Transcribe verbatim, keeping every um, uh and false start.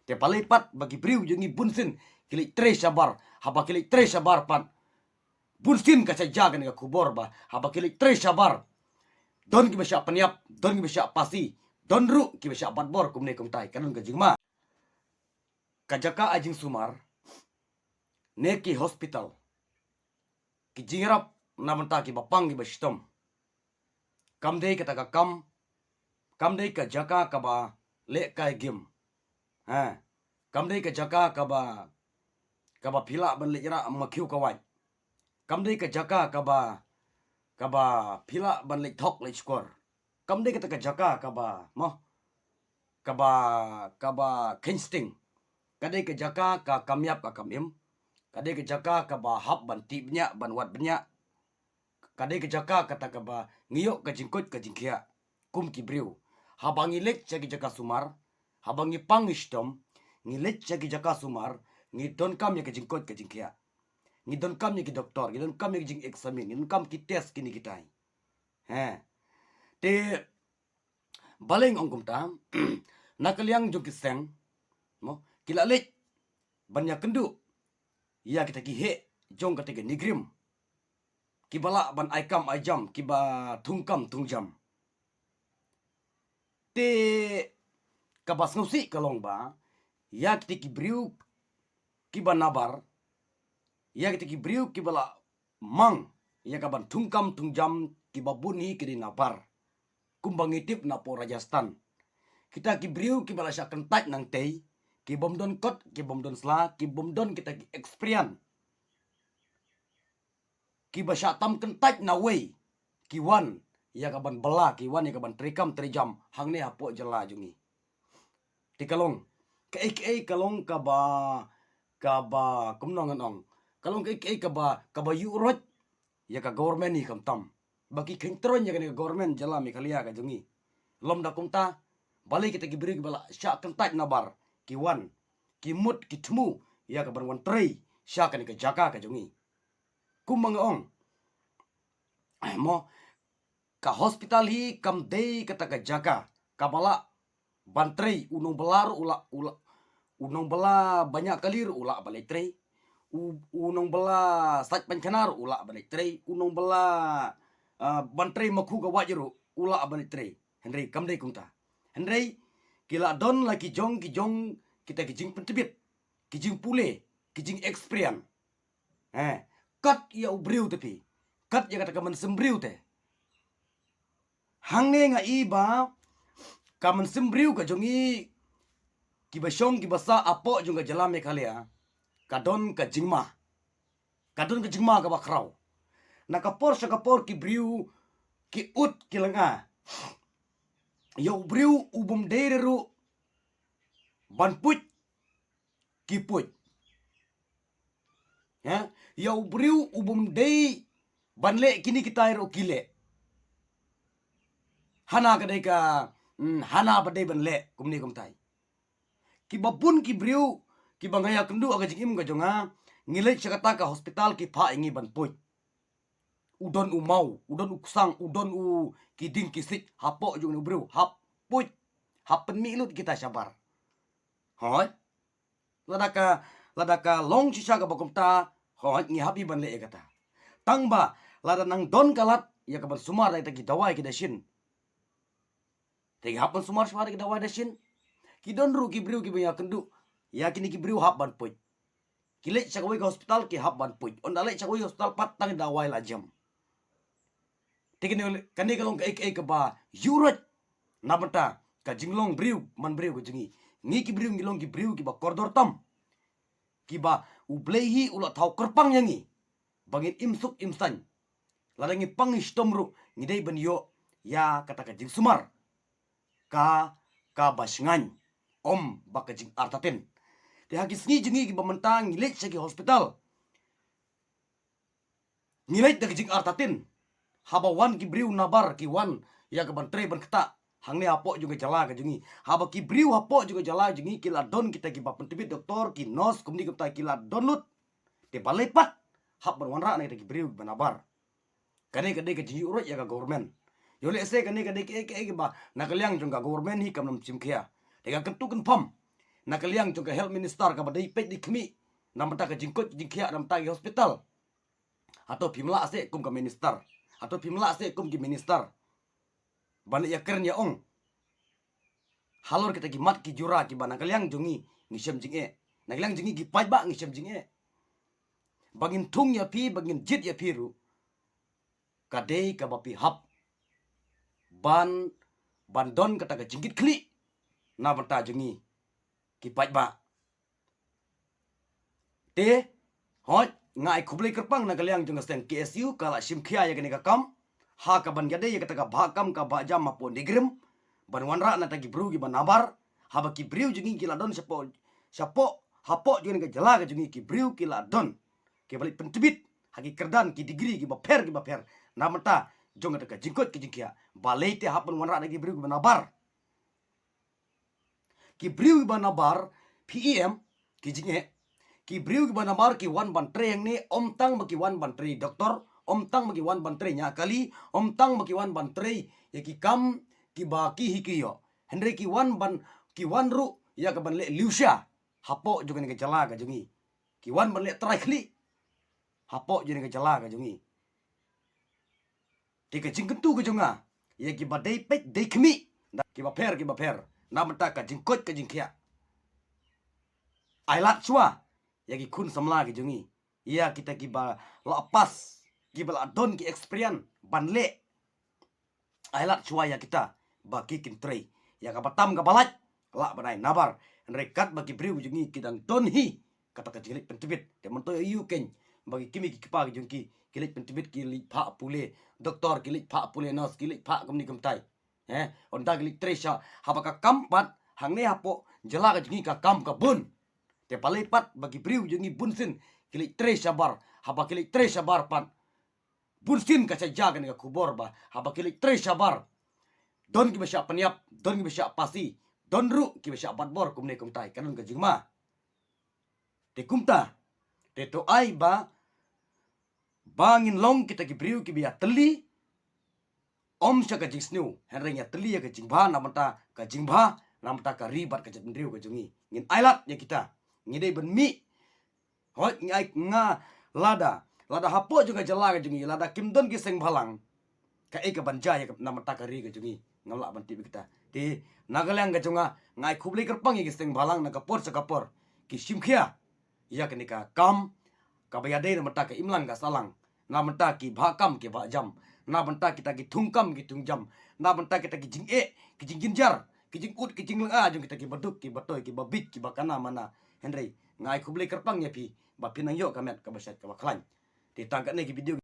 Te balei pat ba ki briew jong ngi bunsien ki leit trei shabar, haba ki leit trei shabar pat bunsien ka sha jia kane ka khubor ba haba ki leit trei shabar don kiba shah pynïap, don kiba shah phasi, don ruh kiba shah batbor kumne kumtai, ka don ka jingma. Ka jaka ai jingsumar ne ki hospital, ki jingïarap na bynta kiba pang kiba shitom. Kam dei kata ka kam, kam dei ka jaka kaba leh kai gim. Ha. Kam dei ka jaka kaba, kaba phi lah ban leit rah ma khiew ka wait. Kam dei ka jaka kaba, kaba phi lah ban leit thok leit shkor. Kam dei kata ka jaka kaba, mo, kaba, kaba kheiñ sting. Ka dei ka jaka ka kam ïap ka kam im. Ka dei ka jaka kaba hap ban tih bniah, ban wad bniah. Ka dei ka jaka kata kaba ngi ïoh ka jingkoit ka jingkhiah kum ki briew. Haba ngi leit sha ki jaka sumar, haba ngi pang ngi shitom, ngi leit sha ki jaka sumar, ngi donkam ïa ka jingkoit ka jingkhiah. Ngi donkam ïa ki doktor, ngi donkam ïa ki jingexamine, ngi donkam ki test kine kitai. He. Te balei nga ong kumta, na ka liang jong ki seng, mo, ki la leit ban ïakynduh ïa kita ki heh jong kata ka NEIGRIHMS, kiba lah ban ai kam ai jam, kiba thung kam thung jam. Te kaba sngewsih ka long ba ïa kita ki briew kiba nabar, ïa kita ki briew kiba la mang ïa ka ban thung kam thung jam, kiba bun hi ki dei nabar. Kumba ngi tip na poh Rajasthan, kita ki briew kiba la shah kyntait nangtei, ki bym don kot, ki bym don sla, ki bym don kita ki experience, kiba shah tam kyntait nawei, ki wan ïa ka ban bylla, ki wan ïa ka ban trei kam trei jam hangne hapoh jylla jong ngi. Te ka long kaei kaei, ka long kaba, kaba kumno ngan ong, ka long kaei kaei kaba, kaba ïuh roit ïa ka government hi khamtam. Ba ki kheiñ troiñ ïa kane ka government jylla Meghalaya ka jong ngi. Lymda kumta, balei kita ki briew kiba la shah kyntait nabar ki wan, ki mut ki thmu ïa ka ban wan trei sha kane ka jaka ka jong ngi. Kumba nga ong, mo, ka hospital hi kam dei kata ka jaka kaba lah ban trei. U nongbylla ruh u lah, u lah, u nongbylla ba ñiah kali ruh u lah ban leit trei. U, u nongbylla sait painkhana ruh u lah ban leit trei. U nongbylla, ah, ban trei ma khu ka wait ruh u lah ban leit trei. Hynrei kam dei kumta. Hynrei ki la don la ki jong ki jong kita ki jingpyntbit, ki jingpule, ki jingexperience. Eh, kat ïa u briew te phi, kat ïa kata ka mynsiem briew te. Hangne nga i ba ka mynsiem briew ka jong ngi kiba shong kiba sah hapoh jong ka jylla Meghalaya ka don ka jingma. Ka don ka jingma kaba khraw. Na ka por sha ka por ki briew ki ud ki lynga ïa u briew u bym dei ruh ban puit, ki puit. Ha? Ïa u briew u bym dei ban leh kine kitai ruh ki leh. Hana ka dei ka, mm, hana ba dei ban leh kumne kumtai. Kiba bun ki briew kiba nga ïakynduh ha ka jingim ka jong nga, ngi leit sha kata ka hospital ki phah ïa ngi ban puit. U don u maw, u don u ksang, u don u ki ding ki siej hapoh jong u briew, hap puit, hap pynmih lut kita shabar. Hooid. Lada ka, lada ka long shisha kaba kumta, hooid, ngi hap hi ban leh ïa kata. Tang ba lada nang don ka lad ïa ka ban sumar da kita ki dawai ki dashin, te ki hap ban sumar shuwa da ki dawai dashin. Ki don ruh ki briew kiba ïakynduh ïa kine ki briew hap ban puit. Ki leit sha kawei ka hospital ki hap ban puit. Ynda leit sha kawei ka hospital pat tang dawai la jem. Te kane, kane ka long kaei kaei kaba ïuh roit na bynta ka jinglong briew man briew ka jong ngi. Ngi ki briew ngi long ki briew kiba kordor tam, kiba U Blei hi u la thaw kyrpang ïa ngi ba ngin im suk im saiñ. Lada ngi pang ngi shitom ruh ngi dei ban ïoh ïa kata ka jingsumar ka, kaba shngaiñ, ym ba ka jingartatien. Te ha ki sngi jong ngi kiba mynta ngi leit sha ki hospital, ngi leit da ka jingartatien. Haba wan ki briew nabar ki wan ïa ka ban trei ban ktah hangne hapoh jong ka jylla ka jong ngi. Haba ki briew hapoh jong ka jylla jong ngi ki la don kita kiba pyntbit doktor, ki nurse, kumne kumta ki la don lut. Te balei pat hap ban wanrah na kita ki briew kiba nabar? Kane ka dei ka jingïuh roit ïa ka government. Ïoh lehse kane ka dei kaei kaei kaba na ka liang jong ka government hi kam nym shim khia. Te ka kyntu kynpham na ka liang jong ka health minister kaba dei peit dei khmih na bynta ka jingkoit jingkhiah na bynta ki hospital. Hato phim lah seh kum ka minister, hato phim lah seh kum ki minister ban ïakren ïa ong halor kita ki mat ki jura kiba na ka liang jong ngi ngi shem jingeh, na ka liang jong ngi ki paidbah ngi shem jingeh. Ba ngin thung ïa phi, ba ngin jied ïa phi ruh, ka dei kaba phi hap ban, ban don kata ka jingkitkhlieh na bynta jong ngi ki paidbah. Te hooid, nga ai khublei kyrpang na ka liang jong ka seng K S U ka la shim khia ïa kane ka kam ha ka ban ïadei ïa kata ka bhah kam ka bhah jam hapoh NEIGRIHMS ban wanrah na kata ki briew kiba nabar. Haba ki briew jong ngi ki la don shapoh, shapoh, hapoh jong kane ka jylla ka jong ngi ki briew ki la don kiba leit pyntbit ha ki kyrdan ki degree kiba pher kiba pher na bynta jong kata ka jingkoit ka jingkhiah. Balei te hap ban wanrah na ki briew kiba nabar? Ki briew kiba nabar, P E M, ki jingeh. Ki briew kiba nabar ki wan ban trei hangne, ym tang ba ki wan ban trei doktor, ym tang ba ki wan ban trei ñiah kali, ym tang ba ki wan ban trei ïa ki kam kiba ki hi ki ïoh. Hynrei ki wan ban, ki wan ruh ïa ka ban leh liusha hapoh jong kane ka jylla ka jong ngi. Ki wan ban leh trai khlieh hapoh jong kane ka jylla ka jong ngi. Te ka jingkyntu ka jong nga ïa kiba dei peit dei khmih, kiba pher kiba pher na bynta ka jingkoit ka jingkhiah, ai lad shuwa ïa ki khun samla ki jong ngi, ïa kita kiba la pass, kiba la don ki experience ban leh. Ai lad shuwa ïa kita ba ki kin trei ïa kaba tam kaba lait, lah ban ai nabar. Hynrei katba ki briew jong ngi ki dang don hi kata ka jingleit pyntbit. Te mynta ïa u keiñ ba ki kmie ki kpa ki jong ki ki leit pyntbit, ki leit phah pule doktor, ki leit phah pule nurse, ki leit phah kumne kumtai. Heh, ynda ki leit trei sha, haba ka kam pat hangne hapoh jylla ka jong ngi ka kam ka bun. Te balei pat ba ki briew jong ngi bunsien ki leit trei shabar? Haba ki leit trei shabar pat bunsien ka sha jia kane ka khubor ba haba ki leit trei shabar, don kiba shah pynïap, don kiba shah phasi, don ruh kiba shah batbor kumne kumtai, ka don ka jingma. Te kumta, te to ai ba, ba ngin long kita ki briew kiba ïatylli, ym sha ka jingsniew, hynrei ïatylli ïa ka jingbha na bynta ka jingbha, na bynta ka ri bad ka jaitbynriew ka jong ngi. Ngin ai lad ïa kita, ngi dei ban mih. Hooid, ngi ai, nga lada, lada hapoh jong ka jylla ka jong ngi lada kim don ki seng bhalang, kaei kaban jia ïa ka, na bynta ka ri ka jong ngi? Ngam lah ban tip ïa kita. Te na ka liang ka jong nga, nga ai khublei kyrpang ïa ki seng bhalang na ka por sha ka por ki shim khia ïa kane ka kam kaba ïadei na bynta ka imlang ka sahlang, na bynta ki bhah kam ki bhah jam, na bynta kita ki thung kam ki thung jam, na bynta kita ki jingeh ki jingjynjar, ki jingud ki jinglynga jong kita kiba duk kiba toi, kiba bieit kiba kana mana. Hynrei nga ai khublei kyrpang ïa phi ba phin nang ïoh ka met kaba shait kaba khlaiñ. Te tang katne ki video